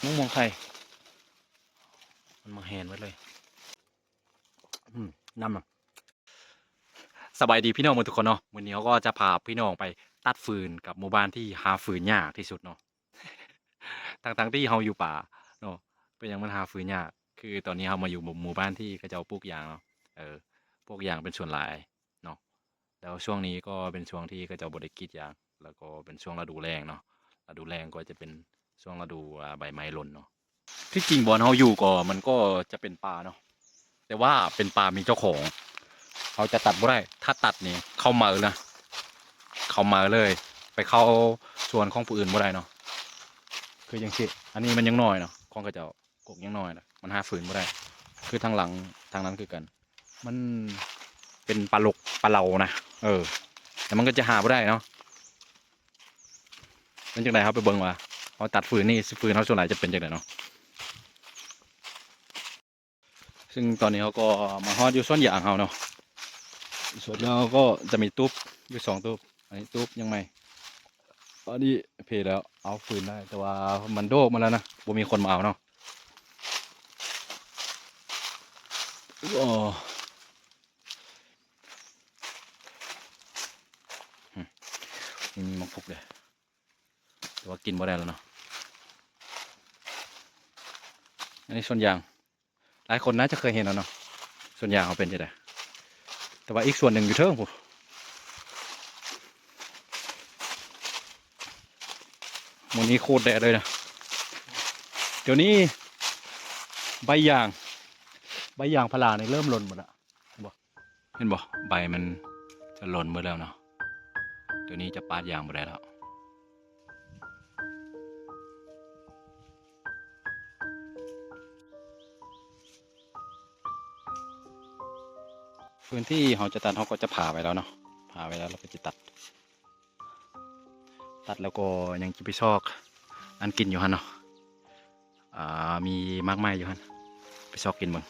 ມະມ່ວງໄຂ່ ມັນໝາກແຮນເບິດເລີຍ. ອືມ ນຳນະ. ສະບາຍດີພີ່ນ້ອງເບິດທຸກຄົນເນາະ. ມື້ນີ້ເຮົາກໍຈະພາພີ່ນ້ອງໄປຕັດຟືນກັບໝູ່ບ້ານທີ່ຫາຟືນຍາກທີ່ສຸດເນາະ. ທັງໆທີ່ເຮົາຢູ່ປ່າເນາະ, ເປັນຫຍັງມັນຫາຟືນຍາກ? ຄືຕອນນີ້ເຮົາມາຢູ່ໝູ່ ໝູ່ບ້ານທີ່ເຂົາເຈົ້າປູກຢາງເນາະ, ເອີ ປູກຢາງເປັນສ່ວນຫຼາຍເນາະ. ແລ້ວຊ່ວງນີ້ກໍເປັນຊ່ວງທີ່ເຂົາເຈົ້າບໍ່ໄດ້ກຣີດຢາງ ແລ້ວກໍເປັນຊ່ວງລະດູແລ້ງເນາະ. ລະດູແລ້ງກໍຈະເປັນຊ່ວງລະດູ ອາ ໃບໄມ້ຫຼົ່ນເນາະ. ທີ່ຈິງບ່ອນເຮົາຢູ່ກໍ ມັນກໍຈະເປັນປ່າເນາະ, ແຕ່ວ່າເປັນປ່າມີເຈົ້າຂອງ. ເຮົາຈະຕັດບໍ່ໄດ້, ຖ້າຕັດນີ້ເຂົ້າມາເລີຍ, ເຂົ້າມາເລີຍ, ໄປເຂົ້າສວນຂອງຜູ້ອື່ນບໍ່ໄດ້ເນາະ. ຄືຈັ່ງຊີ້ ອັນນີ້ມັນຍັງນ້ອຍເນາະ, ຂອງເຂົາເຈົ້າ ກົກຍັງນ້ອຍນະ, ມັນຫາຟືນບໍ່ໄດ້. ຄືທາງຫຼັງ ທາງນັ້ນຄືກັນ, ມັນເປັນປ່າລົກ ປ່າເຫຼົ່ານະ. ເອີ ແລ້ວມັນກໍຈະຫາບໍ່ໄດ້ເນາະ. ເປັນຈັ່ງໃດ ເຮົາໄປເບິ່ງວ່າເຮົາຕັດຟືນນີ້ ຟືນເຮົາສ່ວນຫຼາຍຈະເປັນຈັ່ງໃດເນາະ. ຊຶ່ງຕອນນີ້ເຮົາກໍມາຮອດຢູ່ສວນຢາງເຮົາເນາະ. ສວນຢາງເຮົາກໍຈະມີຕູບຢູ່ສອງຕູບ, ອັນນີ້ຕູບຍັງໃໝ່, ອັນນີ້ເພແລ້ວ ເອົາຟືນໄດ້ ແຕ່ວ່າມັນໂດກໝົດແລ້ວນະ, ບໍ່ມີຄົນມາເອົາເນາະ. ໂອ້ ນີ້ມີໝາກພຸກເດ້ ແຕ່ວ່າກິນບໍ່ໄດ້ແລ້ວເນາະ. ອັນນີ້ສວນຢາງ ຫຼາຍຄົນໜ້າຈະເຄີຍເຫັນແລ້ວເນາະ, ສວນຢາງເຮົາເປັນຈັ່ງໃດ. ແຕ່ວ່າອີກສວນໜຶ່ງຢູ່ເທິງພຸ້ນ. ມື້ນີ້ໂຄດແດດເລີຍນະ. ດຽວນີ້ໃບຢາງ ໃບຢາງພາລານີ້ເລີ່ມຫຼົ່ນໝົດລະ. ເຫັນບໍ່? ເຫັນບໍ່? ໃບມັນຈະຫຼົ່ນໝົດແລ້ວເນາະ. ດຽວນີ້ຈະປາດຢາງບໍ່ໄດ້ແລ້ວ. ພື້ນທີ່ເຮົາຈະຕັດ ເຮົາກໍຈະຜ່າໄວ້ແລ້ວເນາະ, ຜ່າໄວ້ແລ້ວ ແລ້ວກໍຈະຕັດ. ຕັດແລ້ວກໍຍັງຈະໄປຊອກອັນກິນຢູ່ຫັ້ນເນາະ. ອ່າ ມີໝາກໄມ້ຢູ່ຫັ້ນ, ໄປຊອກກິນເບິ່ງ.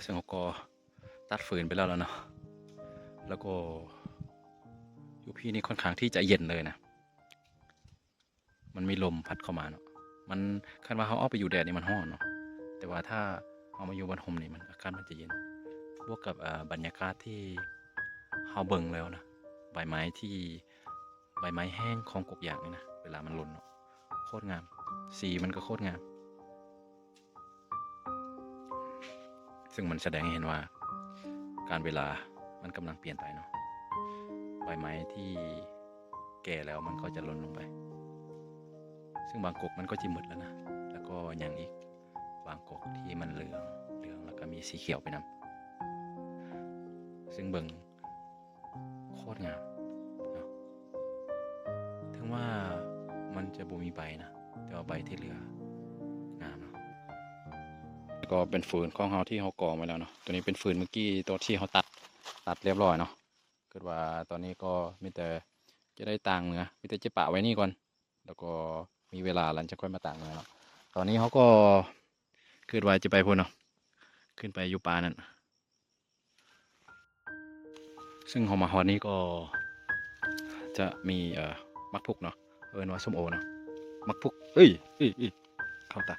ເຊິ່ງເຮົາກໍຕັດຟືນໄປແລ້ວລະເນາະ. ແລ້ວກໍຢູ່ພີ້ນີ້ຄ່ອນຂ້າງທີ່ຈະເຢັນເລີຍນະ. ມັນມີລົມພັດເຂົ້າມາເນາະ. ມັນ ຄັນວ່າເຮົາອອກໄປຢູ່ແດດນີ້ມັນຮ້ອນເນາະ, ແຕ່ວ່າຖ້າເຮົາມາຢູ່ບ່ອນຮົ່ມນີ້ ມັນ ອາກາດມັນຈະເຢັນ ບວກກັບ ເອີ ບັນຍາກາດທີ່ເຮົາເບິ່ງແລ້ວນະ, ໃບໄມ້ທີ່ ໃບໄມ້ແຫ້ງຂອງກົກຢາງນີ້ນະ ເວລາມັນຫຼົ່ນເນາະ ໂຄດງາມ, ສີມັນກໍໂຄດງາມ. ຊຶ່ງມັນສະແດງໃຫ້ເຫັນວ່າການເວລາມັນກຳລັງປ່ຽນໄປເນາະ. ໃບໄມ້ທີ່ແກ່ແລ້ວມັນກໍຈະຫຼົ່ນລົງໄປ, ຊຶ່ງບາງກົກມັນກໍຈະໝົດແລ້ວນະ, ແລ້ວກໍຍັງອີກບາງກົກທີ່ມັນເຫຼືອງ, ເຫຼືອງແລ້ວກໍມີສີຂຽວໄປນຳ, ຊຶ່ງເບິ່ງ ໂຄດງາມເນາະ. ເຖິງວ່າມັນຈະບໍ່ມີໃບນະ, ແຕ່ວ່າໃບທີ່ເຫຼືອງາມເນາະ. ແລ້ວກໍເປັນຟືນຂອງເຮົາທີ່ເຮົາກອງໄວ້ແລ້ວເນາະ. ຕົວນີ້ເປັນຟືນມື້ກີ້ ຕົວທີ່ເຮົາຕັດ, ຕັດລຽບຮ້ອຍເນາະ. ຄິດວ່າຕອນນີ້ກໍມີແຕ່ຈະໄດ້ຕາງເມືອ, ມີແຕ່ຈະປະໄວ້ນີ້ກ່ອນ. ແລ້ວກໍມີເວລາແລ້ວຈະຄ່ອຍມາຕາກເມືອເນາະ. ຕອນນີ້ເຮົາກໍຄິດວ່າຈະໄປພຸ້ນເນາະ, ຂຶ້ນໄປຢູ່ປ່ານັ້ນ. ຊຶ່ງເຮົາມາຮອດນີ້ກໍຈະມີ ເອີ ໝາກພຸກເນາະ, ເອີ້ນວ່າສົ້ມໂອເນາະ. ໝາກພຸກ ເອີຍ ເອີຍ ເອີຍ ເຂົ້າຕາ,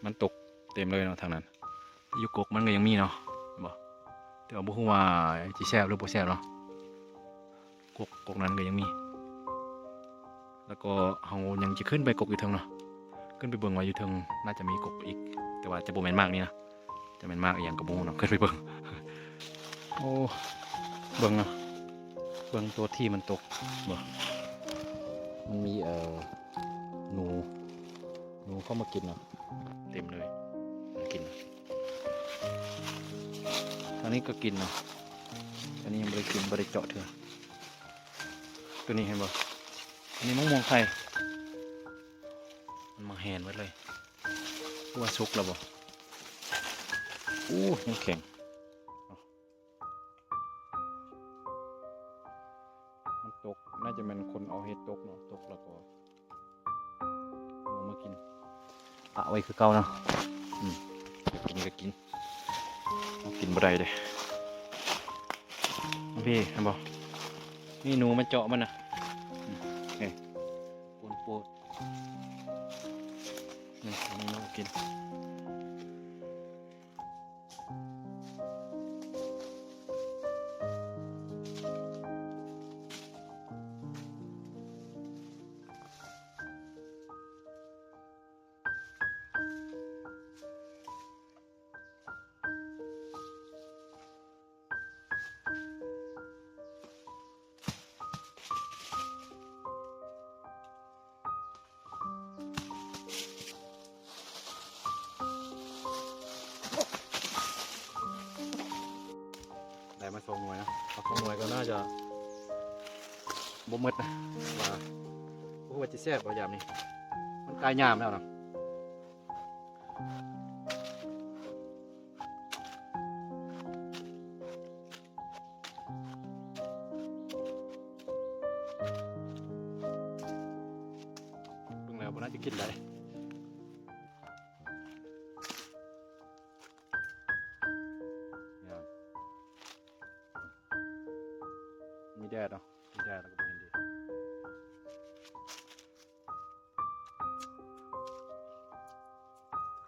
ມັນຕົກເຕັມເລີຍເນາະທາງນັ້ນ. ຢູ່ກົກມັນກໍຍັງມີເນາະ, ເຫັນບໍ່? ແຕ່ວ່າບໍ່ຮູ້ວ່າຊິແຊບຫຼືບໍ່ແຊບເນາະ. ກົກ ກົກນັ້ນກໍຍັງມີ. ແລ້ວກໍເຮົາຍັງຈະຂຶ້ນໄປກົກຢູ່ເທິງເນາະ, ຂຶ້ນໄປເບິ່ງວ່າຢູ່ເທິງໜ້າຈະມີກົກອີກ, ແຕ່ວ່າຈະບໍ່ແມ່ນໝາກນີ້ນະ, ຈະແມ່ນໝາກອີ່ຫຍັງກໍບໍ່ຮູ້ເນາະ, ຂຶ້ນໄປເບິ່ງ. ໂອ້ ເບິ່ງເນາະ, ເບິ່ງຕົວທີ່ມັນຕົກ ເບິ່ງ ມັນມີ ເອີ ໜູ ໜູເຂົ້າມາກິນເນາະ. ເຕັມເລີຍ ມັນກິນ. ທາງນີ້ກໍກິນເນາະ, ອັນນີ້ຍັງບໍ່ໄດ້ກິນ, ບໍ່ໄດ້ເຈາະເທື່ອ. ຕົວນີ້ເຫັນບໍ່? ອັນນີ້ມະມ່ວງໄຂ່, ມັນມາແຫນໝົດເລີຍ. ວ່າສຸກແລ້ວບໍ່? ໂອ້ ຍັງແຂງ. ມັນຕົກ, ໜ້າຈະແມ່ນຄົນເອົາເຫັດຕົກເນາະ, ຕົກແລ້ວກໍ ເອົາມາກິນ ປະໄວ້ຄືເກົ່າເນາະ. ອືມ ຢາກກິນກໍກິນ, ເອົາກິນບໍ່ໄດ້ເດ້. ເຫັນບໍ່? ມີໜູມາເຈາະມັນນະ. ອືມ ນີ້ ໂກນໂປດ. ນີ້ ເອົາມາກິນ. ໄດ້ມາສອງໜ່ວຍນະ, ເອົາສອງໜ່ວຍກໍໜ້າຈະບໍ່ໝົດນະ, ວ່າ ບໍ່ຮູ້ວ່າຈະແຊບບໍ່ຍາມນີ້, ມັນກາຍຍາມແລ້ວນະ. ເບິ່ງແລ້ວບໍ່ໜ້າຈະກິນໄດ້. ມີແດດເນາະ, ມີແດດແລ້ວກໍບໍ່ເຫັນດີ.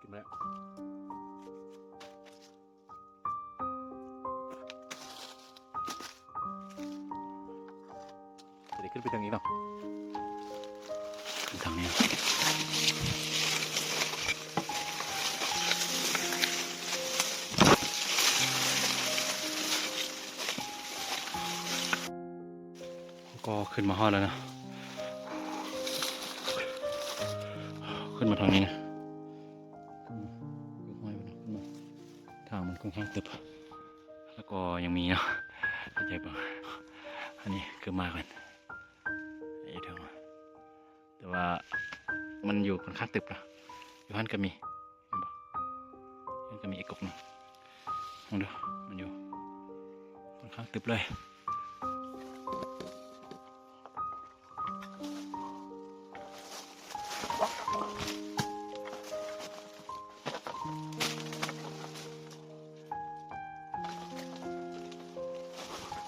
ກິນໄປແລ້ວ. ຈະໄດ້ຂຶ້ນໄປເທິງອີກເນາະ, ຂຶ້ນທາງນີ້. ກໍຂຶ້ນມາຮອດແລ້ວນະ, ຂຶ້ນມາທາງນີ້ນະ, ຂຶ້ນມາ ຂຶ້ນມາ ທາງມັນຄ່ອນຂ້າງຕຶບ, ແລ້ວກໍຍັງມີເນາະ, ໃຫ້ໃຈເບິ່ງ. ອັນນີ້ຄືໝາກມັນ ຢູ່ເທິງ, ແຕ່ວ່າມັນຢູ່ຄ່ອນຂ້າງຕຶບນະ, ຢູ່ຫັ້ນກໍມີ. ເຫັນບໍ່? ມັນກໍມີອີກກົກໜຶ່ງ, ເບິ່ງດູ, ມັນຢູ່ຄ່ອນຂ້າງຕຶບເລີຍ. ເ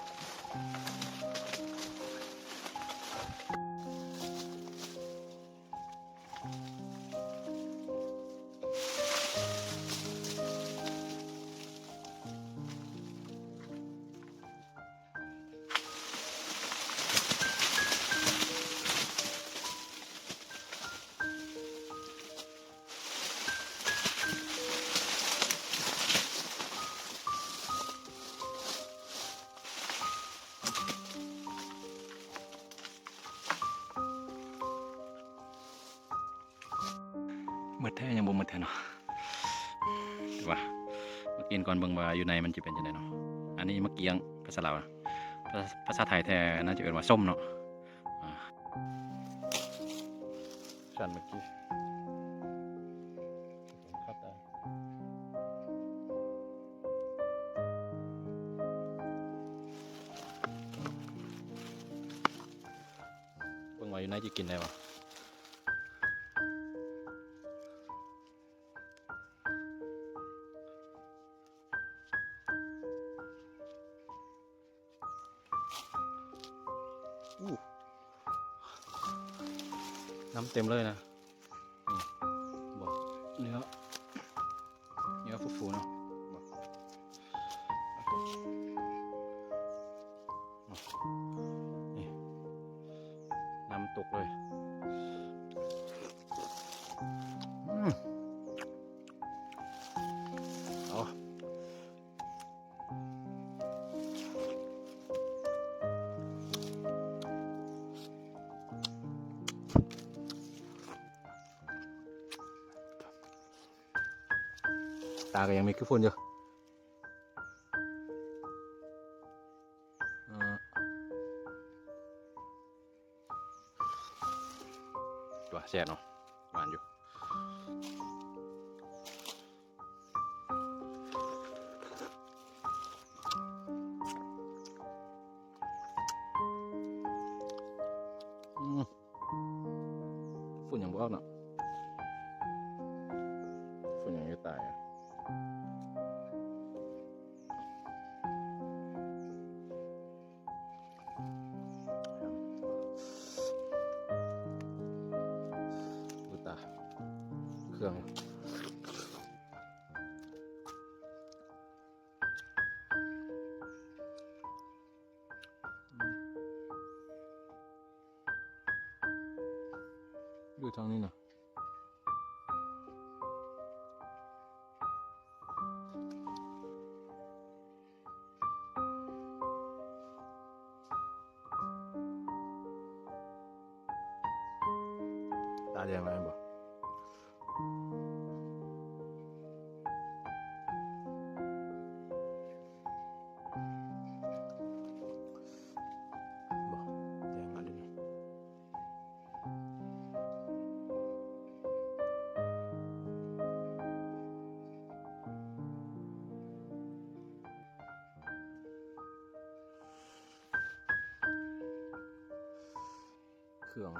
ໝົດແທ້ ຍັງບໍ່ໝົດແທ້ເນາະ ແຕ່ວ່າມາກິນກ່ອນ ເບິ່ງວ່າຢູ່ໃນມັນຈະເປັນຈັ່ງໃດເນາະ. ອັນນີ້ໝາກກ້ຽງພາສາລາວນະ ພາ ພາສາໄທແທ້ໜ້າຈະເອີ້ນວ່າສົ້ມເນາະ. ອ່າ ຊັ້ນເມື່ອກີ້ ເບິ່ງວ່າຢູ່ໃນຈະກິນໄດ້ບໍ່. ອູ້ ນ້ຳເຕັມເລີຍນະ. ນີ້ ບໍ່ ເນື້ອ ເນື້ອຟູໆເນາະ ບໍ່ ນີ້ ນ້ຳຕົກເລີຍ. ອືມ ເອົາ ຕາກໍຍັງມີຂີ້ຝຸ່ນຢູ່. ອືມ ຕົວະ ແຊບເນາະ ຫວານຢູ່. ອືມ ຝຸ່ນຍັງບໍ່ອອກເນາະ ຝຸ່ນຍັງຢູ່ໃຕ້. ອຸຍຕາຍ ເຄື່ອງ ຢູ່ທາງນີ້ນະ. ຕາແດງແລ້ວແມ່ນບໍ່? ບໍ່ ແດງອັນນີ້. ເຄື່ອງ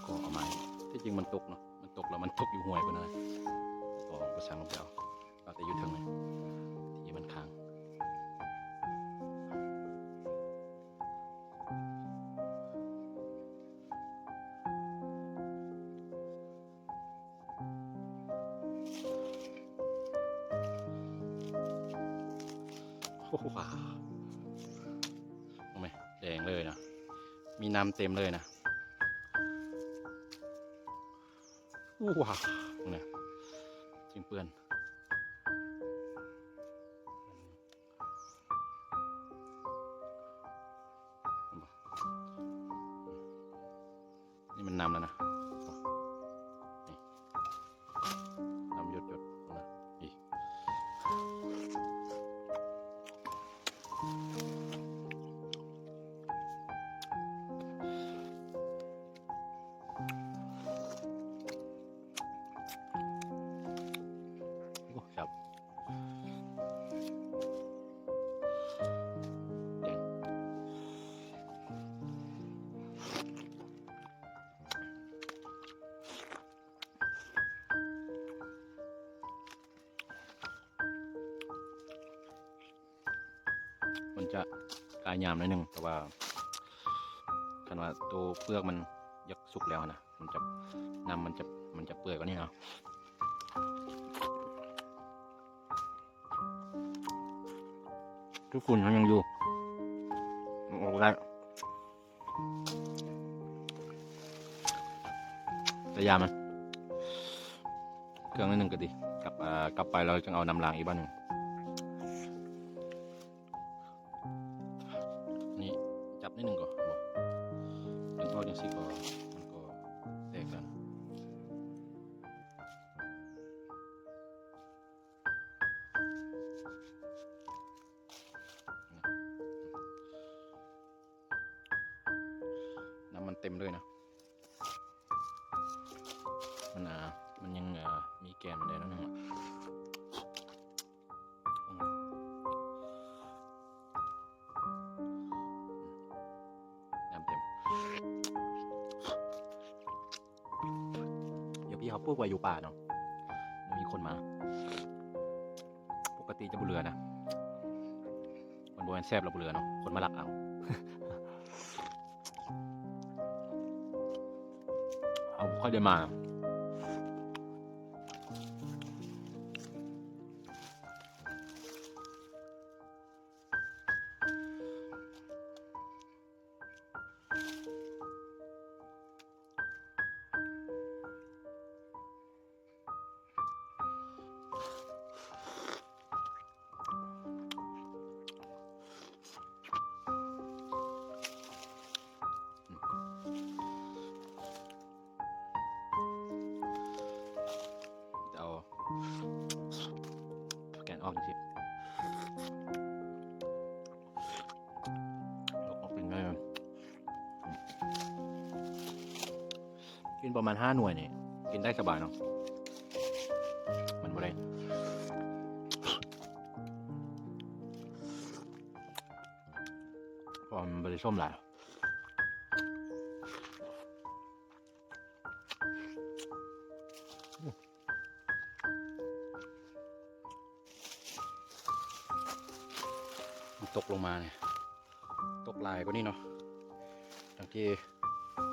ກໍເອົາມາ ທີ່ຈິງມັນຕົກເນາະ ມັນຕົກແລ້ວມັນຕົກຢູ່ຫ້ວຍພຸ້ນນະ ກໍບໍ່ຊ່າງ ເອົາແຕ່ຢູ່ເທິງນີ້ ທີ່ມັນຄ້າງ. ໂອ້ໂຫ ເຫັນໄໝ ແດງເລີຍນະ ມີນ້ຳເຕັມເລີຍນະ. ອູ້ຫວາ ເບິ່ງແດ່ ຈິງເປື້ອນ. ເຫັນບໍ່? ນີ້ມັນນ້ຳແລ້ວນະ ນີ້ ນ້ຳຢົດໆ ເບິ່ງນະ ນີ້. ໂອ້ ແຊບ. ມັນຈະກາຍຫຍາບໜ້ອຍໜຶ່ງ ແຕ່ວ່າຄັນວ່າໂຕເປືອກມັນຢາກສຸກແລ້ວນະ ມັນຈະ ນ້ຳມັນຈະ ມັນຈະເປື່ອຍກວ່ານີ້ເນາະ. ຄືຝຸ່ນມັນຍັງຢູ່ ມັນອອກບໍ່ໄດ້ ແຕ່ຢາມັນ ເຄື່ອງໜ້ອຍໜຶ່ງກໍດີ ກັບ ເອີ ກັບໄປແລ້ວຈຶ່ງເອົານ້ຳລ້າງອີກບາດໜຶ່ງ. ນີ້ຈັບໜ້ອຍໜຶ່ງກໍ ດຶງອອກຈັ່ງຊີ້ກໍ ມັນກໍແຕກແລ້ວນະ. ນ້ຳມັນເຕັມເລີຍນະ ມັນ ເອີ ມັນຍັງ ເອີ ມີແກ່ນມັນແດ່ໜ້ອຍໜຶ່ງ. ອືມ ນ້ຳເຕັມ. ດຽວພີ່ເຮົາປູກໄວ້ຢູ່ປ່າເນາະ ບໍ່ມີຄົນມາ. ປົກກະຕິຈະບໍ່ເຫຼືອນະ ມັນບໍ່ແມ່ນແຊບແລ້ວບໍ່ເຫຼືອເນາະ ຄົນມາລັກເອົາ ເຮົາບໍ່ຄ່ອຍໄດ້ມາ. ເອົາແກ່ນອອກຈັ່ງຊີ້ ລົກອອກເປັນໜ້ອຍໜຶ່ງ. ກິນປະມານຫ້າໜ່ວຍນີ້ ກິນໄດ້ສະບາຍເນາະ ມັນບໍ່ໄດ້ ເພາະວ່າມັນບໍ່ໄດ້ສົ້ມຫຼາຍ. ມັນຕົກລົງມານີ້ ຕົກຫຼາຍກວ່ານີ້ເນາະ ດັ່ງທີ່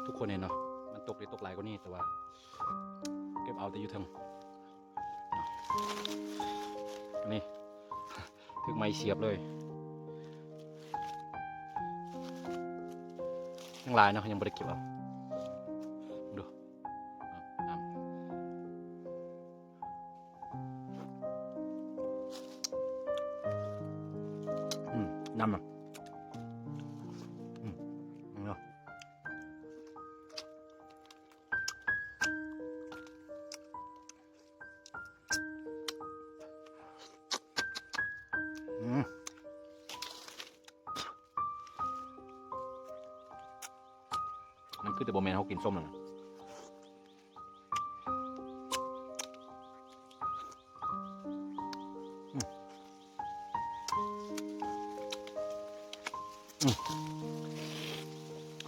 ທຸກຄົນເຫັນເນາະ ມັນຕົກໄດ້ຕົກຫຼາຍກວ່ານີ້ ແຕ່ວ່າເກັບເອົາແຕ່ຢູ່ເທິງ ນີ້ ຖືກໄມ້ສຽບເລີຍ ຍັງຫຼາຍເນາະ ຍັງບໍ່ໄດ້ເກັບເອົາ ເບິ່ງດູ ອືມ ນ້ຳນະ ອືມ ເນາະ. ອືມ ມັນຄືແຕ່ບໍ່ແມ່ນເຮົາກິນສົ້ມແລ້ວນະ ອືມ ອືມ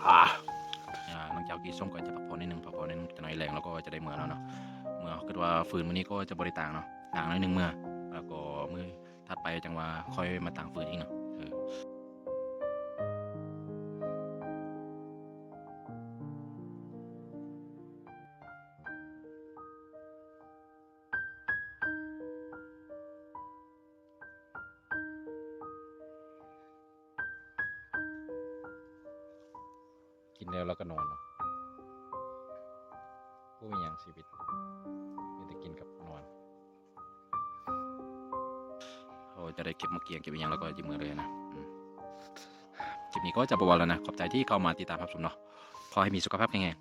ອາ ຫຼັງຈາກກິນສົ້ມກໍຈະພັກຜ່ອນໜ້ອຍໜຶ່ງ ພັກຜ່ອນໜ້ອຍໜຶ່ງ ຈັກໜ້ອຍແລງແລ້ວກໍຈະໄດ້ເມືອແລ້ວເນາະ ເມືອເຮົາຄິດວ່າຟືນມື້ນີ້ກໍຈະບໍ່ໄດ້ຕາງເນາະ ຕາງໜ້ອຍໜຶ່ງເມືອ ແລ້ວກໍມື້ຖັດໄປຈັ່ງວ່າຄ່ອຍມາຕາງຟືນອີກເນາະ ເອີ. ກິນແລ້ວລະກະນອນເນາະ ບໍ່ມີຫຍັງຊີວິດ ມີແຕ່ກິນກັບນອນ ເຮົາຈະໄດ້ເກັບໝາກກຽງເກັບອີ່ຫຍັງແລ້ວກໍຈະເມືອເລີຍນະ ອືມ ຄລິບນີ້ກໍຈະບໍ່ເວົ້າແລ້ວນະ ຂອບໃຈທີ່ເຂົ້າມາຕິດຕາມຮັບຊົມເນາະ ຂໍໃຫ້ມີສຸຂະພາບແຂງແຮງ.